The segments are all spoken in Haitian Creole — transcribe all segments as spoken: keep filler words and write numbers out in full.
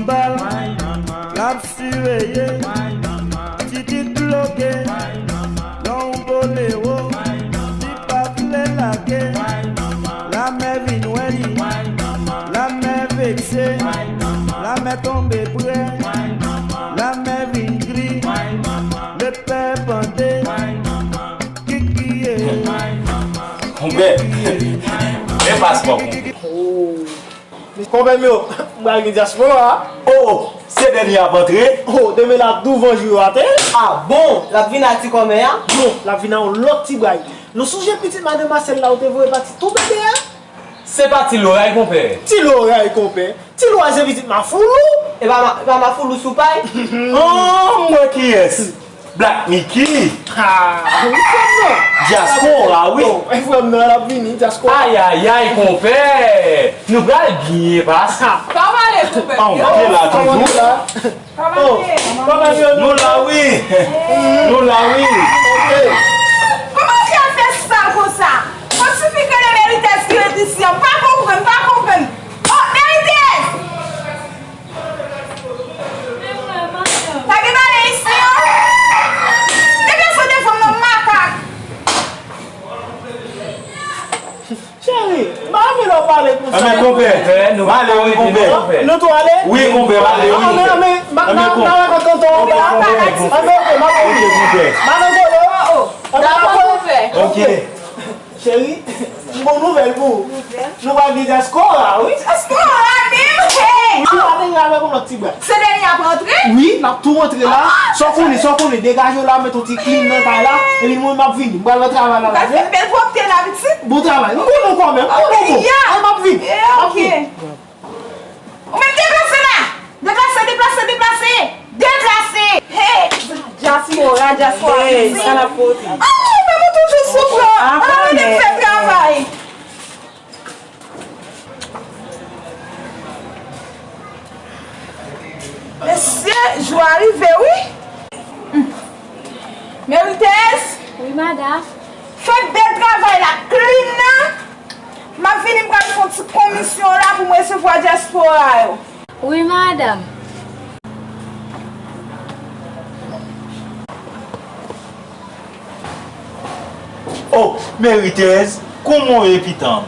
Bal, l ap siveye, titit bloke, nan yon bolero, li pa vle lage. Lamè vin wè li, lamè vekse, lamè tonbe prè, lamè vin gri, lepè pande, kikiye. Konpè, men paspò, konpè. Konpè m yo, m pral gen dyaspora a. Oh, se dènye ap antre? Oh, demen l ap douvan jou yo atè. Ah bon, l ap vin ak ti kòmè a? Non, l ap vin ak yon lòt ti bray. Nou sonje pitit madan Masèl la ou te voye pati tou bebe a? Se pa ti loray, konpè. Ti loray, konpè. Ti loray se pitit mafoulou. E pa ma-, e pa mafoulou sou pay? Oh, m wè kiyès. Black Mickey. Ah, wi, frè m nan. Dyaspora, wi. Bon, e frè m nan, l ap vini, dyaspora. Ayayay, konpè. Nou pral byen pase. Pa pale, konpè. Ah, w te la toujou. Pa pale. Nou la, wi. Nou la, wi. Ok. Kòman w fè fè sal konsa? Fò sifi ke Merites ki ret isi an. M pa konprann, m pa konprann. Oh, Merites! Pa gen bale isi, non? Deplase w devan m non, makak! Cheri, m pa renmen lè w pale konsa. Enben, konpè, m ale, wi, konpè. Nou tou ale? Wi, konpè, m ale, wi. Anben, anben, n a rankontre anba. Anben, ok, m ap vini. M ap rankontre. Dakò, konpè. Ok. Cheri, m gon nouvèl pou ou. Nouvèl? Nou pral gen dyaspora, wi. Dyaspora, menm, hey! Wi, ateri avèk yon lòt ti bray. Se dènye ap rantre? Wi, n ap tou rantre la. Ah! Sa w konnen, sa w konnen, degaje w la, met yon ti klim nan kay la, epi mwen, m ap vini. M pral nan travay la. Ou pral fè bèl pwòpte la, pitit. Bon travay. M konnen w kòmè, m konnen w bon. Ay, m ap vini. M ap vini. Ou menm deplase la! Deplase, deplase, deplase! Deplase! Hey! Dyaspora, dyaspora. Hey, sa n ap pote? Oh, men mwen toujou sou pran. Ah, men fè travay. Mesye, jou a rive, wi. Merites! Wi, madanm. Fè bèl travay la, klim nan. M ap vini, m pral fè yon ti komisyon la pou m resevwa dyaspora yo. Wi, madanm. Oh, Merites, kòman w ye, pitanm?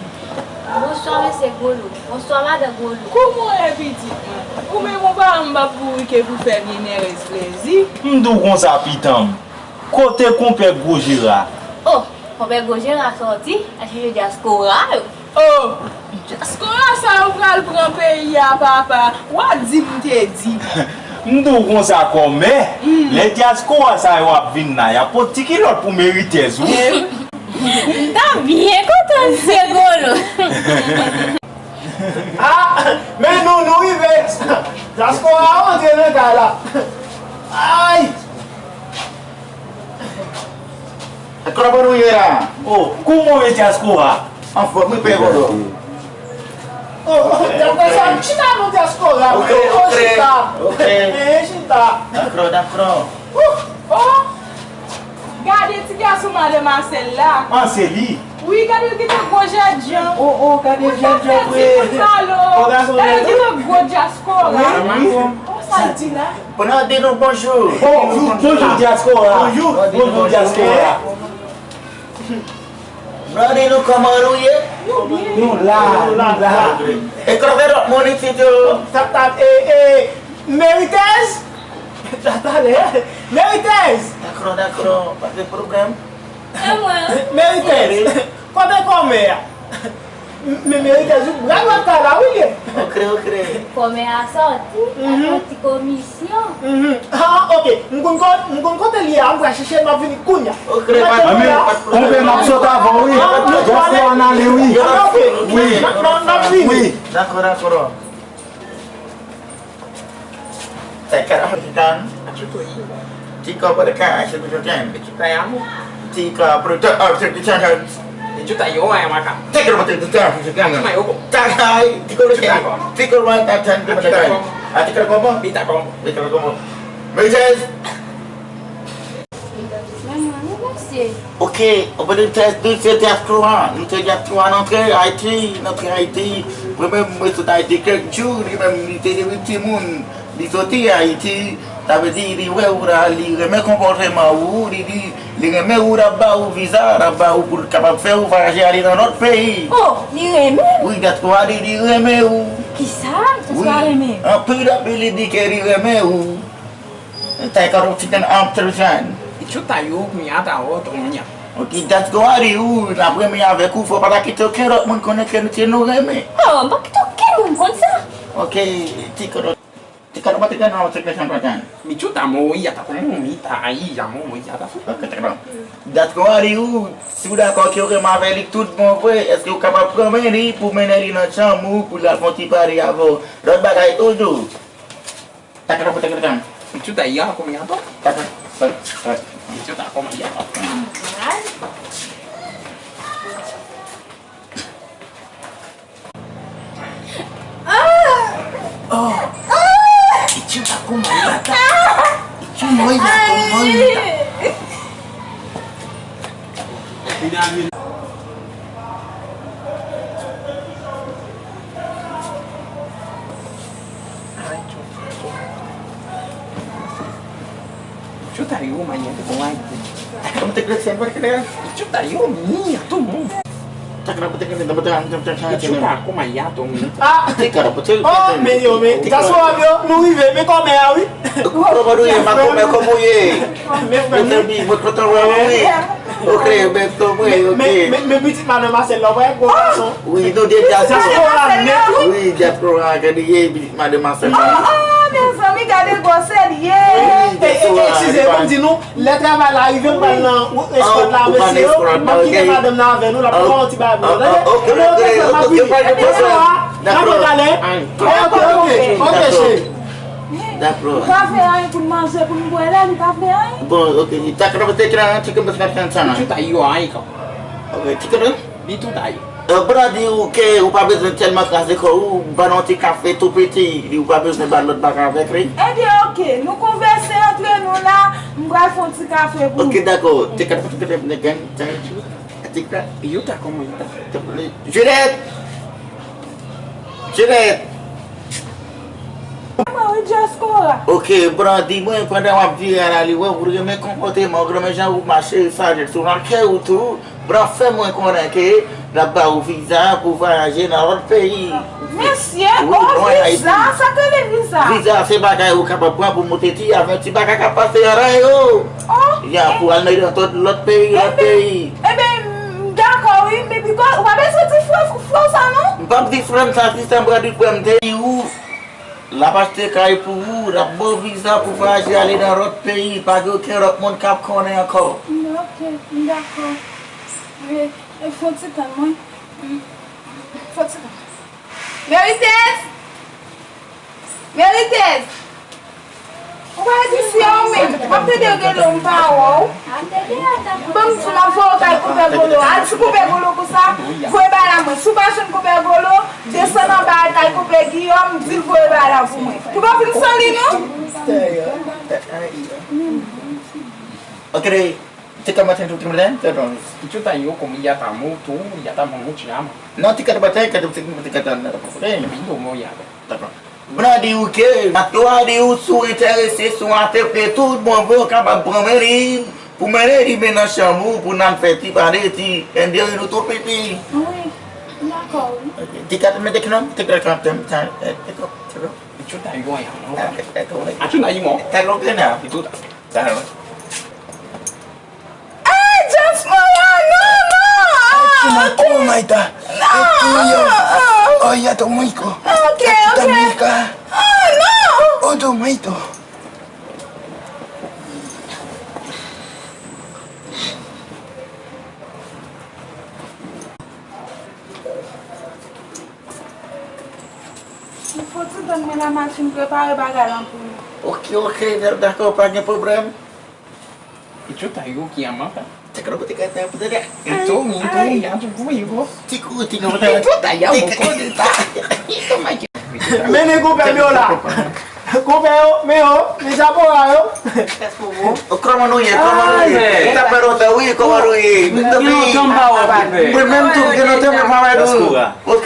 Bonswa, mesye Golo. Bonswa, madan Golo. Kòman w ye, pitit mwen? Ou menm ou pa wè m p ap bourike pou fè byenèrèz plezi? M di w konsa, pitanm. Kote konpè Gwo Jera? Oh, konpè Gwo Jera sòti, al chèche dyaspora yo. Oh, dyaspora sa yo pral pran peyi a, papa. W a di m te di. M di w konsa, kòmè, lè dyaspora sa yo ap vin la, y ap pot ti kilòt pou Merites, wi. M ta byen kontan, mesye Golo. Ah, men nou, nou rive. Dyaspora a rantre nan kay la. Ay! Kòman nou ye la? Oh, kòman w ye, dyaspora? Anfòm, wi, pè Golo. Oh, oh, dyaspora, chita non, dyaspora. Ok, oh, ok, chita. Ok. Eh, chita. Dakò, dakò. Oh, oh. Gade ti gason madan Masèl la. Ah, se li. Wi, gade l gentan gwo jèdjan. Oh, oh, gade jèdjan vre. Gade l gentan gwo dyaspora. Wi, wi. Konsa l di la. Bon, nou di nou bonjou. Bonjou, bonjou, dyaspora. Bonjou, bonjou, dyaspora. Brother, nou kòman nou ye? Nou la, nou la. E kòman lòt moun isit yo? Tap, tap, e, e, Merites? Talè, Merites! Dakò, dakò, pa de pwoblèm. E mwen? Merites, kote kòmè a? Men Merites, ou pral wè kay la, wi, li ye. Ok, ok. Kòmè a sòti, l ap fè yon ti komisyon. Ah, ok. M konn ko-, m konn kote l ye a, m pral chèche l, m ap vini kounye a. Ok, pa de pwoblèm. Konpè, m ap sot avan w, wi. Dyaspora n ale, wi. Ah, ok. Wi. N ap, n ap vini. Wi. Dakò, dakò. Take it off the gun. Ti kò pou de kan, se pou ten. Ti kò pou de kan, se pou ten. Ti kò pou de kan, se pou ten. Take it off the gun. Take it, take it, take it. Ah, ti kò pou de kan. Ah, ti kò pou de kan. Merites. Men mwen, wi, mesye. Ok, ou pa di tès, nou se dyaspora, nou se dyaspora, n antre Ayiti, n antre Ayiti, Mwen menm, mwen sot Ayiti kèk jou, li menm, li te depi timoun, li soti Ayiti, sa vle di, li wè ou la, li renmen konpòteman ou, li di, li renmen ou, l ap ba ou viza, l ap ba ou pou l kapab fè ou vwayaje ale nan lòt peyi. Oh, li renmen m? Wi, dyaspora di, li renmen ou. Kisa? Dyaspora renmen? Anpil, anpil, li di ke li renmen ou. Tay kòrò chicken option. Ichuta yo miata oto munya. Ok, dyaspora di ou, n ap renmen avèk ou, fò pa ta kite okenn lòt moun konnen ke nou se nou renmen. Oh, m pa kite okenn moun konn sa. Ok, ti kòrò, ti kòrò, ti kòrò, ti kòrò, ti kòrò. Michuta mo yata ko mo mita ai ya mo mo yata fu. Ok, ti kòrò. Dyaspora di ou, si ou dakò ke ou renmen avè li tout bon vre, èske ou kapab pran men li pou mennen li nan chanm ou, pou l al fè yon ti pale avè w? Lòt bagay toujou. Takarapou, takarapou. Ichuta ya ko miata. Taka, taka, taka. Ichuta ko miata. Oh. Ichuta ko miata. Ichuta ko miata. Chuta yo, mañana te con algo. Chuta yo, mía, todo mundo. Chuta, como ya, todo mundo. Ah! Oh, men yo, men, gason an yo, nou rive, men kòmè a, wi. Kòman nou ye, Makomè, kòman w ye? Mezanmi, mwen kontan wè ou, wi. Ok, men kòman w ye, ok. Men, men, men pitit madan Masèl la, w wè gwo gason. Wi, nou de dyaspora. Dyaspora nèt, wi. Wi, dyaspora, gade, ye, pitit madan Masèl la. Oh, oh, mezanmi, gade gwosè l ye. Wi, dyaspora. Eskize, ban m di nou, lè travay la rive, m pral nan escort la, mesye yo. M ap kite madanm nan avè nou, l ap pran yon ti bagay pou nou. Tande? Ebyen, ok, frè m, m ap vini. Ebyen, sa a, n ap pale. Ok, ok, ok, cheri. Dakò. Nou pa fè anyen pou n manje, pou n bwè la, nou pa fè anyen. Bon, ok. Dakò, nou te kran, ti kòm sa, sa, sa. Chuta yo, ay, ko. Ok, ti kòm. Di tout ay. Bra di ou ke ou pa bezwen tèlman kraze kò ou, ban nou ti kafe tou piti, ou pa bezwen ba lòt bagay avèk li. Ebyen, ok, nou konvèse antre nou la, m pral fè yon ti kafe pou nou. Ok, dakò. Te ka te ka te ka te ka te ka. Yo ta kòman yo ta? Juliette! Juliette! Mwen wi, dyaspora. Ok, Brandi, mwen pandan w ap vire a la li wè ou renmen konpòteman ou, renmen jan ou mache, sajès ou nan kè ou tou. Bran fè mwen konnen ke l ap ba ou viza pou vwayaje nan lòt peyi. Mesye, wi, oh, viza, sa k rele viza? Viza se bagay ou kapab pran pou moute ti avyon, ti bagay k ap pase anlè yo. Oh, ya, pou al nan lòt, lòt peyi, lòt peyi. Ebyen, m dakò wi, men bikòz ou pa bezwen di frè, frè w sa non. M p ap di frè m sa, sista, m pral di frè m te di ou. L ap achte kay pou ou, l ap ba w viza pou vwayaje ale nan lòt peyi, pa gen okenn lòt moun k ap konnen ankò. M, ok, m dakò. E, e, fè yon ti tann mwen. M, fè yon ti tann. Meritez! Meritez! Ou pa di si a ou menm. M ap tande gelo, m pa wè w. Ban m di w, m ap voye w kay koupè golo. Al ti koupè golo konsa, voye bay la mwen. Si w pa jwenn koupè golo, desann anba al kay koupè Giyòm, di l voye bay la pou mwen. Pou pa vin san li non. Ok, te ka maten tou trimlè, te don. Ichuta yo komi ya ta mutu, ya ta mutu ama. Non, te ka te maten, ka te te ka te. Bindo mo ya. Dakò. Blan di ou ke, dyaspora di ou si w enterese, si w aksepte tout bon vre, w kapab pran men li, pou mennen li men nan chanm ou, pou n al fè ti pale, ti enderi nou tou piti. Wi, m dakò wi. Ok. Ti kat mete ki non, ti kat kan tem tan, eh, te ko, te ko. Ichuta yo ya. Achuna imo. Ta lo ke na. Ichuta. Ta lo. Hey, dyaspora, non, non! Ay, chuma, oh my God. No! Estudio. Oh, ya to muy co. Ok, ok. Tamika. Oh, non! Oh, to my God. Fò ti tann mwen la, machin prepare bagay lan pou nou. Ok, ok, dakò, pa gen pwoblèm. Ichuta yo ki amata. Te ka te ka te ka te. Ito, ito, ya tu ko yugo. Ti kou, ti kou. Ichuta ya mo ko de ta. Ito ma ki. Men nèg konpè m yo la. Konpè yo, men yo, men dyaspora yo. Kòman nou ye? Kòman nou ye? Sa fè lontan, wi, kòman nou ye? Gen lontan m pa wè w, konpè. Mwen menm tou, gen lontan mwen pa wè nou. Ok,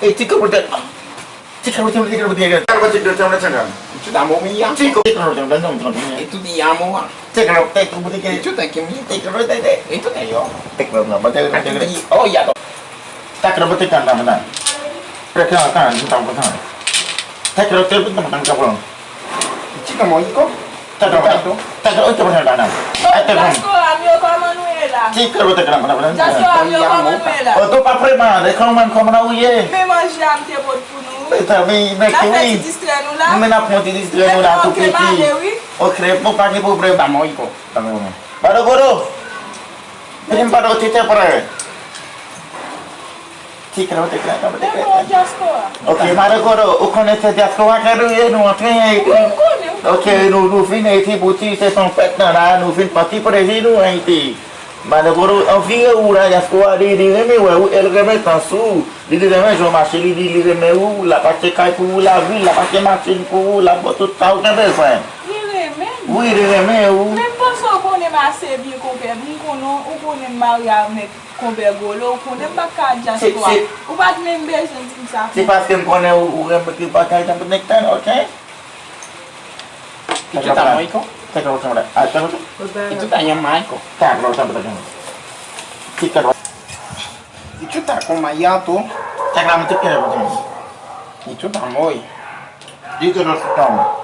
E ti kòpotè. Ti kòpotè, ti kòpotè. Kòpotè, ti kòpotè, ti kòpotè. Ti kòpotè, ti kòpotè. E tout y amo a. Ti kòpotè, ti kòpotè. E tout y amo. E tout y amo. E tout y amo. Te kòpotè, te kòpotè. Oh, y a to. Te kòpotè, te kòpotè. Te kòpotè, te kòpotè. Te kòpotè, te kòpotè. Ti kòman iko? Tèt ou, tèt ou, tèt ou, tèt ou, tèt ou. Dyaspora m yo, kòman nou ye la? Ti kòman, tèt ou, tèt ou, tèt ou. Dyaspora m yo, kòman nou ye la? O, tou pa preman, e kòman, kòman ou ye? Men manje a m te pot pou nou, wi. N ap fè ti distrè nou la. Men n ap fè ti distrè nou la, tou piti. Ok, bon, pa gen pwoblèm. Ba mwen iko. Ba mwen. Ba de goro. Pitit m pa do tete prè. Ti kran, ti kran, ti kran. Men bon, dyaspora. Ok, Madam Kodo, ou konnen se dyaspora ke nou ye, nou antre. Wi, m konnen, m konnen. Ok, nou, nou vin Ayiti pou ti, se son fèt nan la, nou vin pran ti plezi nou Ayiti. Madam Kodo, anvi ou la, dyaspora, li, li renmen wè ou, e l renmen tans ou. Li, li renmen jan w mache, li, li, li renmen ou, l ap achte kay pou ou, lavil, l ap achte machin pou ou, l ap ba w tout sa ou gen bezwen. Li renmen m? Wi, li renmen ou. Men m panse w konnen m ase byen, konpè. M konnen w, ou konnen m marye avèk Konpè Golo, ou konnen m pa t ka al dyaspora. Ou pa t menm bezwen di m sa. Se paske m konnen ou, ou renmen ki bagay tankou nèg tan, ok? Kichuta moiko. Kichuta moiko. Kichuta moiko. Kichuta moiko. Kichuta moi. Kichuta moiko. Kichuta moiko.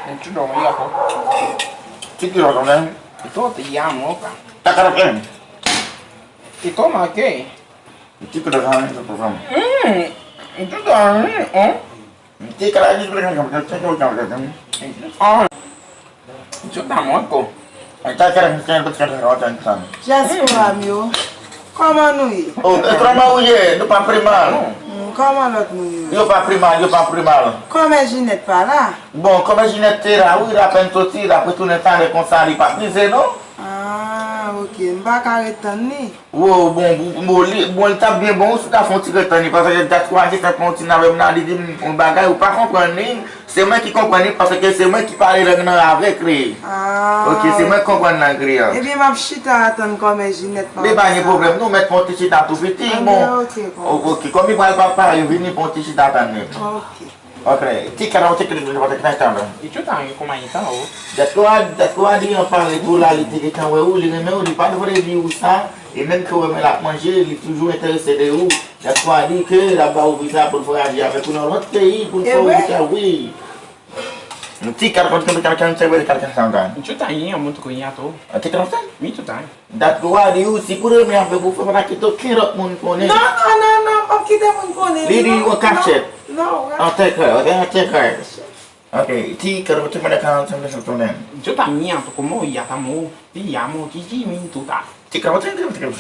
Kichuta moiko. Kichuta moiko. Ti kòlòt sa, men, se pou fanm. Hmm, m tou dòmi, on. Ti kòlòt, ti kòlòt, ti kòlòt, ti kòlòt. Ah. M tou dòmi ankò. Dyaspora m yo, kòman nou ye? Oh, e kòman ou ye? Nou pa pi mal. Hmm, kòman lòt moun yo? Yo pa pi mal, yo pa pi mal. Kòmè Jinèt pa la? Bon, kòmè Jinèt te la, wi, l apèn soti, l ap retounen talè konsa, li pa prize, non? Ah, ok, m pa ka ret tann li. Wo, bon, bon, bon, li, bon, li t ap byen bon, ou si w ta fè yon ti ret tann li, paske dyaspora ki fè pran yon ti nan avè m nan, li di m yon bagay, ou pa konprann li, se mwen ki konprann li, paske se mwen ki pale lang nan avèk li. Ah, ok, se mwen ki konprann lang li an. Ebyen, m ap chita atann kòmè Jinèt pa. Men pa gen pwoblèm, nou mèt fè yon ti chita tou piti, bon. Ebyen, ok, kòmè. O-, ok, kòm li pral pa, pa vini, fè yon ti chita tann li. Ok. Ok, ti kara, ti kara, ti kara, ti kara. Ichuta, kòman i ta o? Dyaspora, dyaspora di anpare tou la, li te gentan wè ou, li renmen ou, li pa t vle di ou sa, e menm ke ou renmen l ap manje, li toujou enterese de ou. Dyaspora di ke l ap ba ou viza pou l voyaje avèk ou nan lòt peyi, pou l fè ou viza, wi. Ti kara, ti kara, ti kara, ti kara, ti kara, ti kara. Ichuta, i amutu kuyato. Ti kara, ti kara. Mi chuta. Dyaspora di ou, si pou renmen avèk ou, fò pa kite okenn lòt moun konnen. Non, non, non, non, m p ap kite moun konnen. Li di ou an kachèt. Non, non. An sekrè, ok, an sekrè. Ok, ti kara, ti kara, ti kara, ti kara. Yo también, como ya estamos, te llamo, Jimmy, tuta. Ti kara, ti kara, ti kara.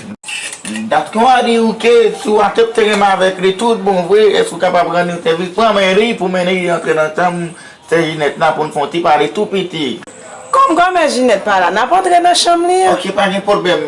Dyaspora di ou ke si w aksepte renmen avèk li tout bon vre, èske ou kapab rann li sèvis, pran men li pou mennen li antre nan chanm se Jinèt la pou n fè yon ti pale tou piti. Kòm kòmè Jinèt pa la, n ap antre nan chanm li an. Ok, pa gen pwoblèm.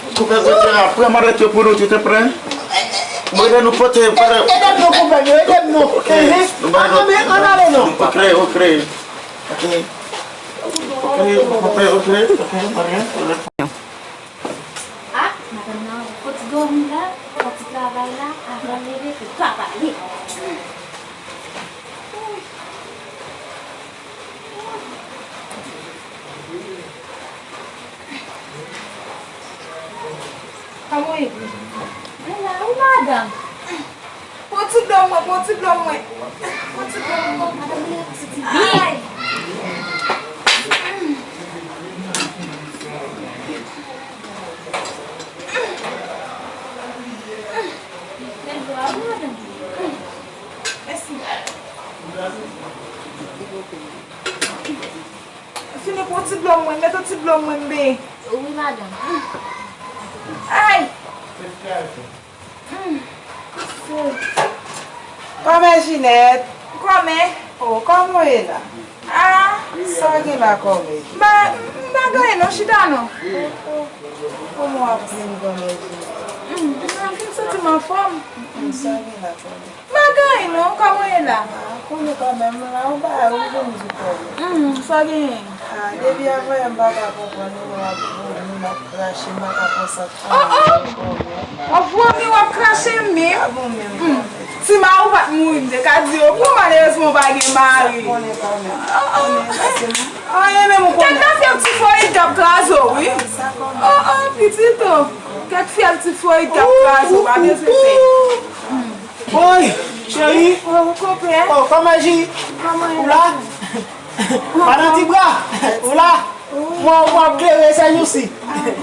Koupe, koupe, pran malèt yo pou nou, ti te prè. Mwen, nou pote, ede m non, koupe yo, ede m non. Ok. Ann ale non. Ok, ok. Ok. Ok, ok, ok, ok, ok. Ah, madanm nan fò ti dòmi la, fò ti travay la, avan l leve pou l ka pale. Kòman w ye? Mwen la wi, madanm. Pran ti dlo mwen, pran ti dlo mwen. Pran ti dlo mwen. Madanm, mwen la, se ti byen. Ay. Bèl vwa, wi, madanm. Mèsi. Fini pran ti dlo mwen, met yon ti dlo mwen, m benyen. Wi, madanm. Ay! Kòmè Jinèt. Kòmè. Oh, kòman w ye la? Ah, sa w gen la kòmè? M pa, m pa gen anyen non, chita non. Kòman w ap di m kòmè Jinèt? M, m santi m anfòm. Sa w gen la kòmè? M pa gen anyen non, kòman w ye la? Ah, konnen kòmè m la, ou pa, ou vin di kòmè. Hmm, sa w genyen? Ah, depi avan yè m pa ka konprann ou, w ap vomi, m ap krache, m pa ka pran sant. Oh, oh! W ap vomi, w ap krache menm? Pa bon menm kòmè. Si mari w pa t mouri, m te ka di w, bon, malerezman w pa gen mari. Sa konnen kòmè. Oh, oh. Konnen, se m. Anyen menm ou konnen. Kèk nan fyèl tifoyid k ap kraze w, wi. Sa kòmè. Oh, oh, pitit, oh. Kèk fyèl tifoyid k ap kraze w, pa bezwen pè. Woy, cheri. Oh, konpè. Oh, kòmè Ji? Kòman ou la? Madan Tibra, ou la? Mwen, mwen ap klere sè jousi.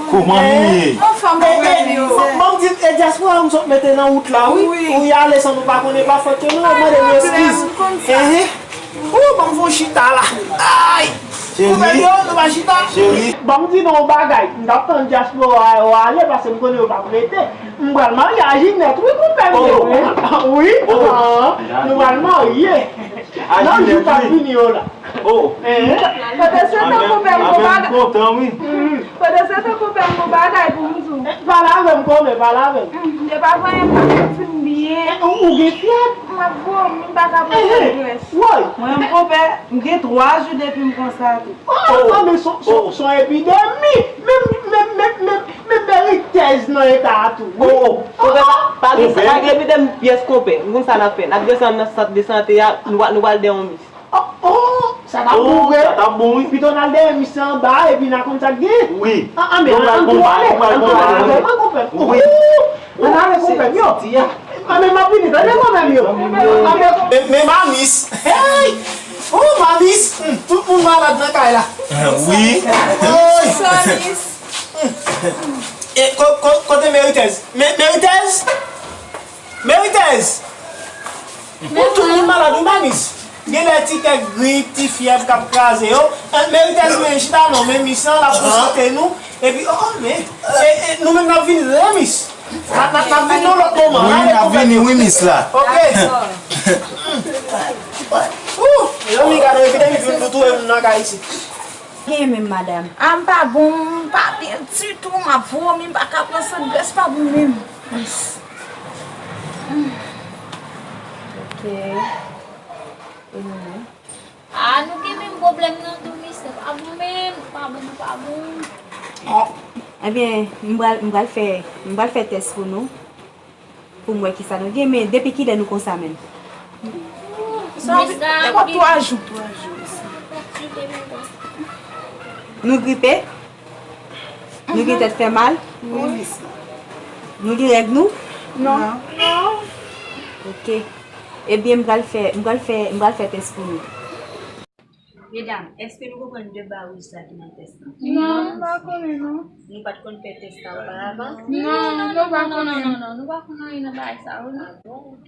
Kòman nou ye? Anfòm, konpè m yo. Ban m di, e dyaspora m sot mete nan wout la, wi. Wi. Wi, ale san nou pa konnen, pa fòt yo, nou mande nou eskiz. Enhen. Ou, ban m fè yon chita la. Ay! Cheri. Konpè m yo, nou pa chita. Cheri. Ban m di nou yon bagay. M t ap tann dyaspora yo ale, paske m konnen yo p ap rete. M pral marye a Jinèt, wi, konpè m yo. Oh. Wi. Oh. Ah, nou pral marye. Nan jou k ap vini yo la. Oh. Pandan se tan, konpè m gon bagay. Kontan, wi. Pandan se tan, konpè m gon bagay pou m di w. Pale avè m, konpè, pale avè m. M te pa vanyan, m pa santi m byen. Ou, ou gen fyèv? M ap vomi, m pa ka pran grès. Woy. Mwen menm, konpè, m gen twa jou depi m konsa tou. Oh, oh, men son, son, son epidemi. Men, men, men, men, men Meritèz nan eta a tou. Oh, oh. Konpè, pa, pa gen, pa gen epidemi pyès, konpè. M konn sa n ap fè. N ap desann nan sant de sante a, nou, nou pral dèyè yon mis. Oh, oh, sa t ap bon vre. Sa t ap bon, wi. Pito n al dèyè mis la anba, epi n a konn sa k gen. Wi. Ah, ah, men nou pral tou ale. Nou pral tou ale. An konpè. Wi. An ale, konpè m yo. Ah, men m ap vini, tande, konpè m yo. Men, men Mamis. Hey! Oh, Mamis. Hmm, tout moun malad nan kay la. Wi. Oy. Mamis. Hmm. E, ko-, ko-, kote Meritèz? Me-, Meritèz? Meritèz! Ou tout moun malad, wi, Mamis. Genlè ti kèk grip, ti fyèv k ap kraze yo. Eh, Meritèz, men chita non, men mis lan, l ap konsote nou. Epi, oh, oh, men, e, e, nou menm n ap vini, wi, Mis. N ap, n ap, n ap vini yon lòt moman. Wi, n ap vini, wi, Mis la. Ok. Ou, zanmi, gade, epidemi vin pou touye moun nan kay isit. Gen menm, madanm. Ah, m pa bon, m pa byen ditou, m ap vomi, m pa ka pran sant, grès pa bon menm. Yes. Ok. E nou menm? Ah, nou gen menm pwoblèm nan tou, mesye. Pa bon menm, pa bon, pa bon. Ebyen, m pral, m pral fè, m pral fè tès pou nou. Pou m wè kisa nou gen, men depi kilè nou konsa menm? Sa gen twa jou. Nou gripe? Nou gen tèt fè mal? Wi. Nou gen règ nou? Non. Ok. Ebyen, m pral fè, m pral fè, m pral fè tès pou nou. Medam, èske nou konprann de ba wouj sa ki nan tès lan? Non, nou pa konnen non. Nou pa t konn fè tès sa oparavan? Non, non, non, non, non, non, nou pa konn anyen nan bagay sa yo, non. Ah bon?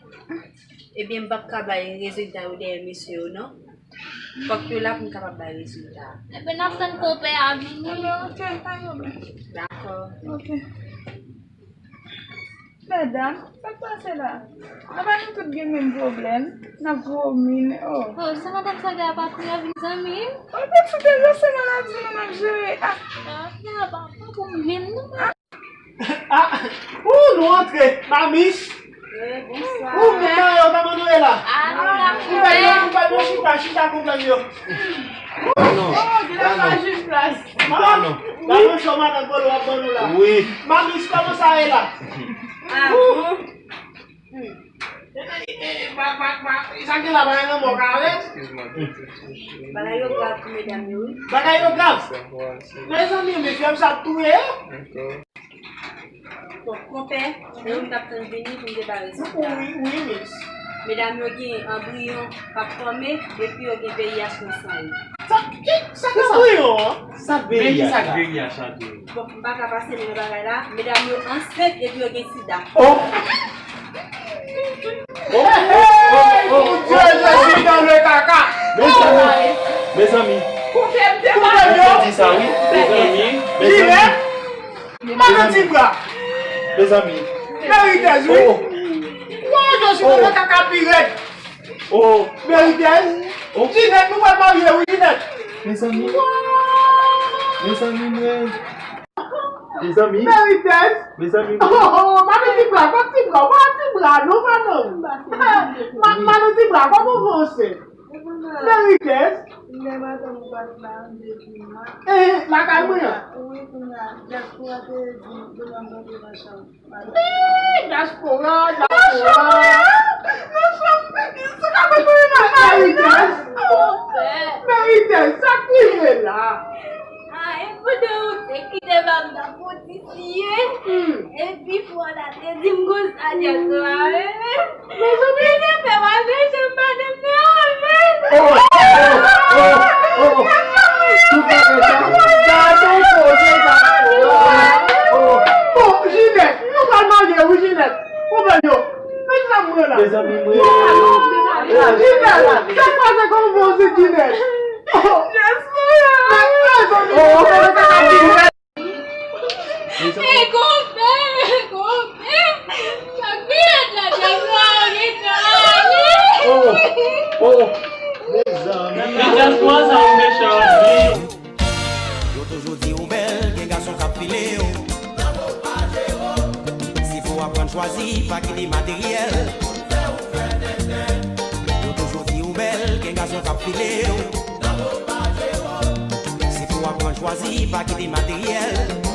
Ebyen, m p ap ka bay rezilta yo dèyè mesye yo, non. Fòk yo la pou m kapab bay rezilta a. Ebyen, n ap tann konpè a vini. Ebyen, ok, pa gen pwoblèm. Dakò. Ok. Medam, sa k pase la? Apa nou tout gen menm pwoblèm? N ap vomi, oh. Oh, se madanm sa ki ap ap vin zanmi m? Oh, petite, se maladi nou n ap jere. Ah. Ah, ya, pa, pa pou m menm, non. Ah, ou, nou antre, Mamis. Eh, bonswa. Ou, men yo, kòman nou ye la? Ah, nou la, ou bay yon, ou bay yon chita, chita konpè m yo. Oh, gen la pa jis plas. Maman, la yon cho madan Polo ap ban nou la. Wi. Mamis, kòman sa ye la? Ah, bon. E, e, e, pa, pa, pa, sa gen la, pa gen lanmò kare. Bagay yo grav pou medam yo, wi. Bagay yo grav. Mezanmi, mesye, sa ap touye yo. Bon, konpè, se ou m t ap tann vini pou m te ba rezilta. Wi, wi, miss. Medam yo gen anbriyon k ap fòme, epi yo gen V I H nan san yo. Sa, ki, sa k anbriyon an? Sa V I H la? Men ki sa k V I H la tou? Bon, m pa ka pase men nan bagay la. Medam yo ansent epi yo gen sida. Oh! Oh, oh, oh, oh, oh, Dieu, je suis dans le caca. Mezanmi, mezanmi. Konpè m te konpè m yo di sa, wi. Mezanmi, mezanmi. Mezanmi. Manno ti bra. Mezanmi. Veritèz, wi. Oh. Wa, je suis dans le caca pi rèd. Oh. Veritèz. Oh. Jinèt, nou pral marye, wi, Jinèt. Mezanmi. Wa. Mezanmi, mwen. Mezanmi. Veritèz. Mezanmi. Oh, oh, oh, Manno ti bra, pa ti bra, pa ti bra, non, Manno. Ma-, Manno ti bra, kòman w panse? Veritèz. Lè madanm ou pa t la, m te di mwen. Eh, lakay mwen an. Wi, kounye a, dyaspora te di, demann mwen te nan chanm. Ih, dyaspora, dyaspora. Nan chanm, nan chanm, se ka mwen touye nan kay. Veritèz. Veritèz, sa k rive la? Ah, e pou de ou te kite m ap nan poti siye. Hmm. Epi fò la te di m konsa, dyaspora, eh. Mezanmi. Li te fè m al nan chanm madanm nan, men. Oh, oh, oh, oh, oh. Tout bagay sa. Gade koze sa. Oh, oh. Bon, Jinèt, nou pral marye, wi, Jinèt. Konpè m yo. Men sa mwen la. Mezanmi, mwen. Oh, Jinèt, sa k pase, kòman w di Jinèt? Oh. Mezanmi. Oh. E konpè, e konpè, sa k vin la djaz la, ou gentan ale. Oh, oh, mezanmi. Nan djaz la, sa ou mechan anpil. Yo toujou di ou bèl, gen gason k ap file w. Si pou w aprann chwazi, pa kite materyèl. Yo toujou di ou bèl, gen gason k ap file w. Si pou w aprann chwazi, pa kite materyèl.